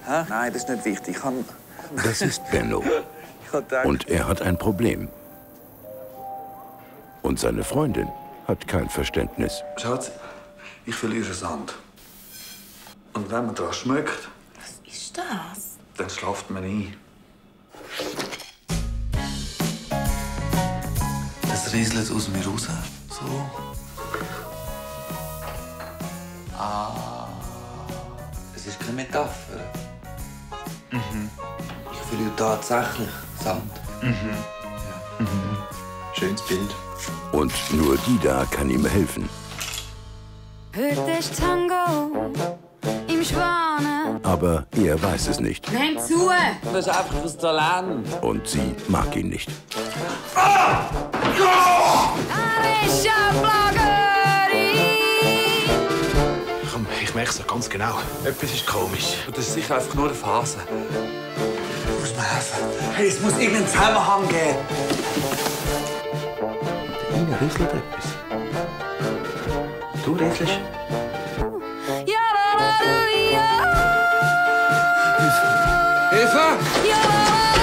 Hä? Nein, das ist nicht wichtig. Das ist Benno. Und er hat ein Problem. Und seine Freundin hat kein Verständnis. Schatz, ich verliere Sand. Und wenn man daran schmeckt, Was ist das? dann schlaft man ein. Das rieselt aus mir raus. So. Das ist keine Metapher. Ich verliere tatsächlich Sand. Schönes Bild. Und nur Dida kann ihm helfen. Heute ist Tango im Schwanen. Aber er weiß es nicht. Nehmt zu! Das ist einfach das Talent. Und sie mag ihn nicht. Ich merke es ganz genau. Etwas ist komisch. Und das ist sicher einfach nur eine Phase. Du musst mir helfen. Hey, es muss irgendeinen Zusammenhang geben. Ina rieselt etwas. Du rieselst? Hilfe! Ja,